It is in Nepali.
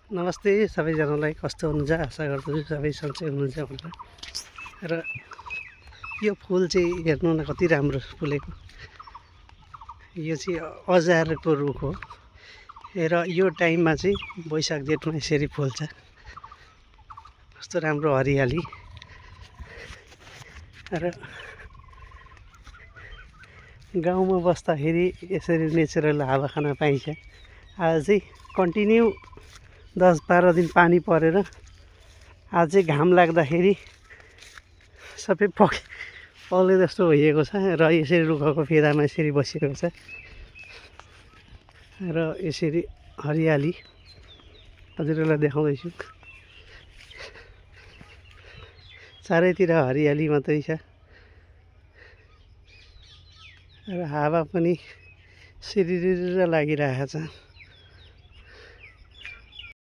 नमस्ते सबैजनालाई, कस्तो हुनुहुन्छ? आशा गर्दछु सबै सन्चै हुनुहुन्छ भनेर। र यो फुल चाहिँ हेर्नु न कति राम्रो फुलेको। यो चाहिँ अजारको रुख हो र यो टाइममा चाहिँ वैशाख जेठमा यसरी फुल्छ। कस्तो राम्रो हरियाली। र गाउँमा बस्दाखेरि यसरी नेचुरल हावा खान पाइन्छ। आज चाहिँ कन्टिन्यू 10-12 दिन पानी परेर आज चाहिँ घाम लाग्दाखेरि सबै पल्ले जस्तो भइएको छ र यसरी रुखको फेदामा यसरी बसिरहेको छ र यसरी हरियाली हजुरहरूलाई देखाउँदैछु। चारैतिर हरियाली मात्रै छ र हावा पनि सिरिरिर लागिरहेको छ।